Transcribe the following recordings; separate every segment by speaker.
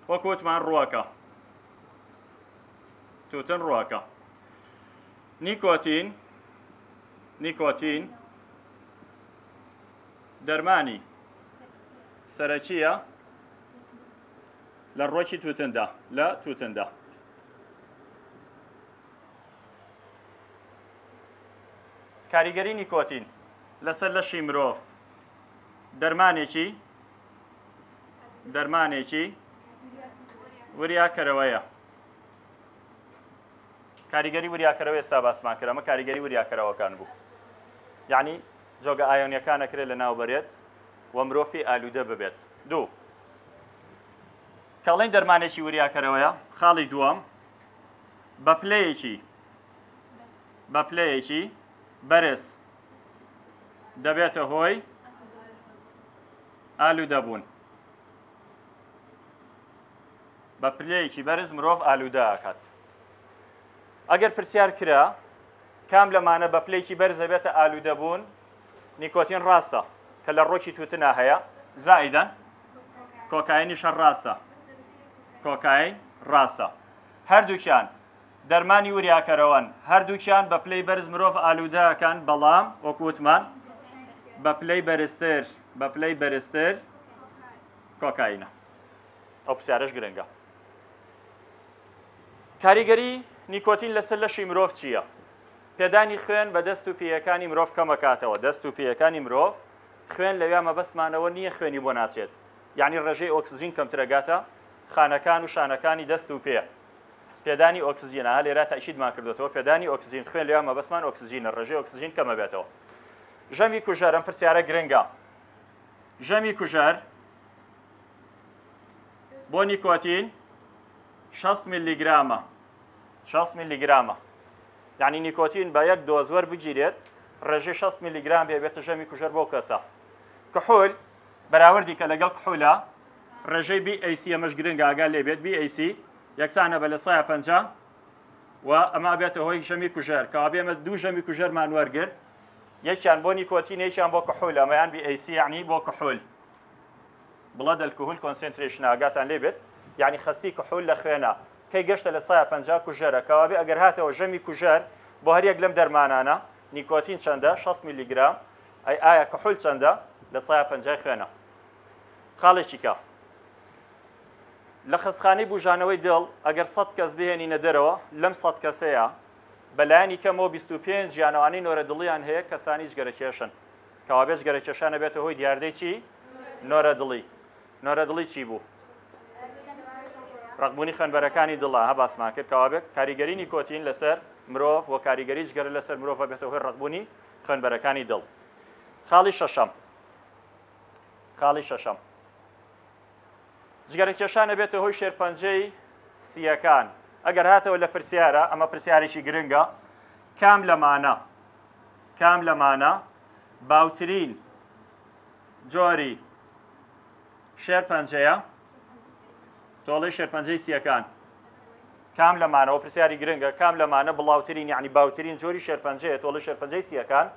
Speaker 1: وەک وتمان ڕووەکە توتن ڕووەکە. نیکۆتین نیکۆتین دەرمانی سەرەکییە لە ڕۆکی توتندا لە توتندا. کاریگەری نیکۆتین لەسەر لەشی مرۆڤ دەرمانێکی دەرمانێکی وریاکەرەوەیە. کاریگەری وریاکەرەوە ئێستا باسمان کرد ئەمە کاریگەری وریاکەرەوەکان بوو یعنی جۆگە ئایۆنیەکان ئەکرێت لە ناو بەرێت و مرۆڤ پێی ئالوودە ببێت. دوو کەڵین دەرمانێکی وریاکەرەوەیە. خاڵی دووەم بە پلەیەکی بە پلەیەکی بەرز دەبێتە هۆی ئالوودەبوون. بە پلەیەکی بەرز مرۆڤ ئالوودە ئەکات. ئەگەر پرسیار کرا کام لەمانە بە پلەیەکی بەرز دەبێتە ئالوودەبوون، نیکۆتین ڕاستە کە لە ڕۆکی تووتنا هەیە، زائیدەن کۆکاینیش هەر ڕاستە، کۆکاین ڕاستە. هەردووکیان دەرمانی وریاکەرەوەن، هەردووکیان بە پلەی بەرز مرۆڤ ئالوودە ئەکەن، بەڵام وەکو وتمان بە پلەی بەرزتر بە پلەی بەرزتر کۆکاینە. ئەو پرسیارەش گرنگە. کاریگەری نیکۆتین لەسەر لەشی مرۆڤ چییە؟ پێدانی خوێن بە دەست و پێیەکانی مرۆڤ کەمەکاتەوە، دەست و پێیەکانی مرۆڤ خوێن لەویا مەبەستمانەوە نییە خوێنی بۆ ناچێت، یعنی ڕێژەی ئۆکسجین کەمترەگاتە خانەکان و شانەکانی دەست و پێ. پێدانی ئۆکسجین ئەها لێرە تەئکیدمان کردوێتەوە پێدانی ئۆکسجین خوێن لەویا مەبەستمان ئۆکسجینە ڕێژەی ئۆکسجین کەمە بێتەوە. ژەمی کوژەر ئەم پرسیارە گرنگە. ژەمی کوژەر بۆ نیکۆتین 60 میلیگرامە 60 میلیگرامە یعنی نیکۆتین بە یەک دۆز وەربگیرێت ڕێژەی 60 میلیگرام بێ بێتە ژەمی کوژەر بۆ کەسە. کحول بەراوردی کە لەگەڵ کحولە ڕێژەی BAC ئەمەش گرنگە ئاگا لێ بێت BAC یەکسانە بە لە سایە 50 و ئەمە بێتە هۆی ژەمی کوژەر کەوا بێمە دوو ژەمی کوژەرمان وەرگرت یەکیان بۆ نیکۆتین یەکیان بۆ کحول ئەمەیان BAC یعنی بۆ کحول blood alcohol concentration ئاگاتان لێ بێت یعنی خەستی کحول لە خوێنە کەی گەشتە لە سایە 50 کوژەرە کەوابێ ئەگەر هاتەوە ژەمی کوژەر بۆ هەریەک لەم دەرمانانە نیکۆتین چەندە 60 میلیگرام ئەی ئایا کحول چەندە لە سایە 50 خوێنە خاڵێکی کە لە خەستخانەی بوژانەوەی دڵ ئەگەر 100 کەس بهێنینە دەرەوە لەم 100 کەسەیە بەلایەنی کەمەوە 25 یانەوانەی نۆرە دڵیان هەیە کەسانی جگەرەکێشن کەوابێ جگەرەکێشان ئەبێتە هۆی دیاردەی چی؟ نۆرە دڵی. نۆرە دڵی چی بوو؟ ڕقبوونی خوێنبەرەکانی دڵە ها باسمان کرد کەوابێت کاریگەری نیکۆتین لەسەر مرۆڤ و کاریگەری جگەرە لەسەر مرۆڤ بێتە هۆی ڕقبوونی خوێنبەرەکانی دڵ. خاڵی شەشەم خاڵی شەشەم جگەرە کێشان ئەبێتە هۆی شێرپەنجەی سییەکان. ئەگەر هاتەوە لە پرسیارە ئەمە پرسیارێکی گرنگە کام لەمانە کام لەمانە باوترین جۆری شێرپەنجەیە؟ تۆڵەی شێرپەنجەی سیەکان کام لەمانەوە پرسیاری گرنگە کام لەمانە بڵاوترین یعنی باوترین جۆری شێرپەنجەیە تۆڵی شێرپەنجەی سیەکان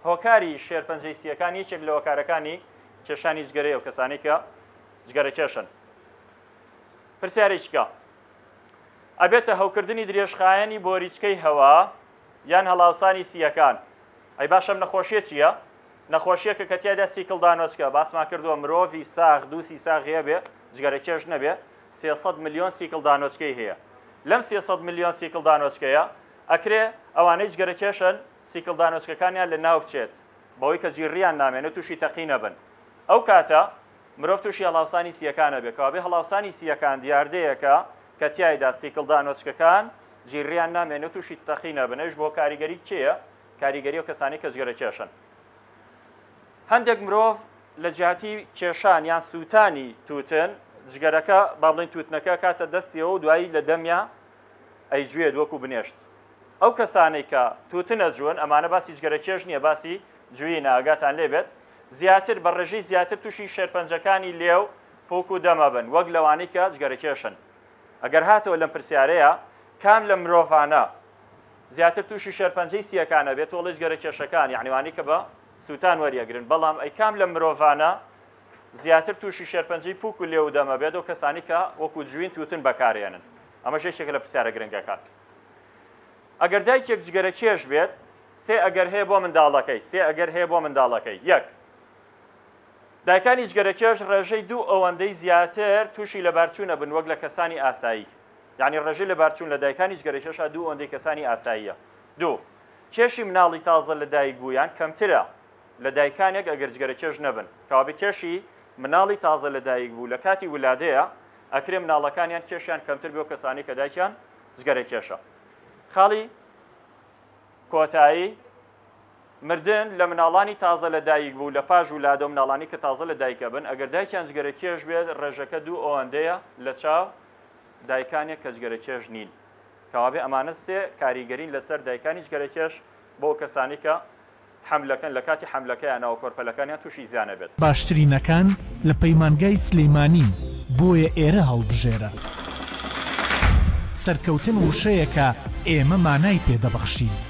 Speaker 1: هۆکاری شێرپەنجەی سیەکان یەکێک لە هۆکارەکانی کێشانی جگەرەیە و کەسانی کە جگەرە کێشن پرسیارێکیکە ئەبێتە هەوکردنی درێژخایەنی بۆریچکەی هەوا یان هەڵاوسانی سییەکان. ئەی باشە ئەم نەخۆشیە چییە؟ نەخۆشیەکە کە تیایدا سیکڵدانۆچکە، باسمان کردووە مرۆڤی ساغ دووسی ساغی هەبێ، جگەرەکێش نەبێ، 300 ملیۆن سیکڵدانۆچکەی هەیە. لەم 300 ملیۆن سیکڵدانۆچکەیە ئەکرێ ئەوانەی جگەرەکێشن سیکڵدانۆچکەکانیان لە ناو بچێت بەوەی کە جیڕیان نامێنێت تووشی تەقی نەبن. ئەو کاتە مرۆڤ تووشی هەڵاوسانی سییەکان ئەبێ. کەوابێ هەڵاوسانی سییەکان دیاردەیەکە کە تیایدا سیکڵدانۆچکەکان جیڕیان نامێنێ و تووشی تەقی نەبن، ئەویش بۆ کاریگەری کێیە؟ کاریگەری ئەو کەسانەی کە جگەرە کێشن. هەندێک مرۆڤ لە جیاتی کێشان یان سووتانی تووتن، جگەرەکە با بڵێین تووتنەکە کاتە دەستیەوە و دوایی لە دەمیا ئەیجوێت وەکو بنێشت. ئەو کەسانەی کە تووتن ئەجوون، ئەمانە باسی جگەرە کێش نییە، باسی جوینە، ئاگاتان لێ بێت، زیاتر بە ڕێژەی زیاتر تووشی شێرپەنجەکانی لێو، پووک و دەم ئەبن وەک لەوانەی کە جگەرە کێشن. ئەگەر هاتەوە لەم پرسیارەیە کام لەم مرۆڤانە زیاتر تووشی شێرپەنجەی سییەکان ئەبێت تۆڵەی جگەرە کێشەکان یعنی وانەی کە بە سووتان وەریەگرن بەڵام ئەی کام لەم مرۆڤانە زیاتر تووشی شێرپەنجەی پووک و لێو و دەم ئەبێت ئەو کەسانەی کە وەکو جوین تووتن بەکارێنن. ئەمەش یەکێکە لە پرسیارە گرنگەکان. ئەگەر دایکێک جگەرەکێش بێت، سێ ئەگەر هەیە بۆ منداڵەکەی، سێ ئەگەر هەیە بۆ منداڵەکەی. یەک، دایکانی جگەرەکێش ڕێژەی دوو ئەوەندەی زیاتر تووشی لەبارچوون ئەبن وەک لە کەسانی ئاسایی. یانی ڕێژەی لەبارچوون لە دایکانی جگەرەکێشا دوو ئەوەندەی کەسانی ئاساییە. دوو، کێشی مناڵی تازە لەدایکبوویان کەمترە لە دایکانێک ئەگەر جگەرەکێش نەبن. کەوابێ کێشی مناڵی تازە لەدایکبوو لە کاتی ولادەیە ئەکرێ مناڵەکانیان کێشیان کەمتر بێ و کەسانی کە دایکیان جگەرەکێشە. خاڵی کۆتایی، مردن لە مناڵانی تازە لەدایکبوو لە پاش ولادە و مناڵانی کە تازە لەدایک ئەبن ئەگەر دایکیان جگەرەکێش بێت ڕێژەکە دوو ئەوەندەیە لە چاو دایکانێک کە جگەرەکێش نین. کەوابێ ئەمانە سێ کاریگەرین لەسەر دایکانی جگەرەکێش بۆ کەسانی کە حەملەکەن لە کاتی حەملەکەیانەوە کۆرپەلەکانیان تووشی زیان ئەبێت.
Speaker 2: باشترینەکان لە پەیمانگای سلیمانین بۆیە ئێرە هەڵبژێرە. سەرکەوتن وشەیەکە ئێمە مانای پێ دەبەخشین.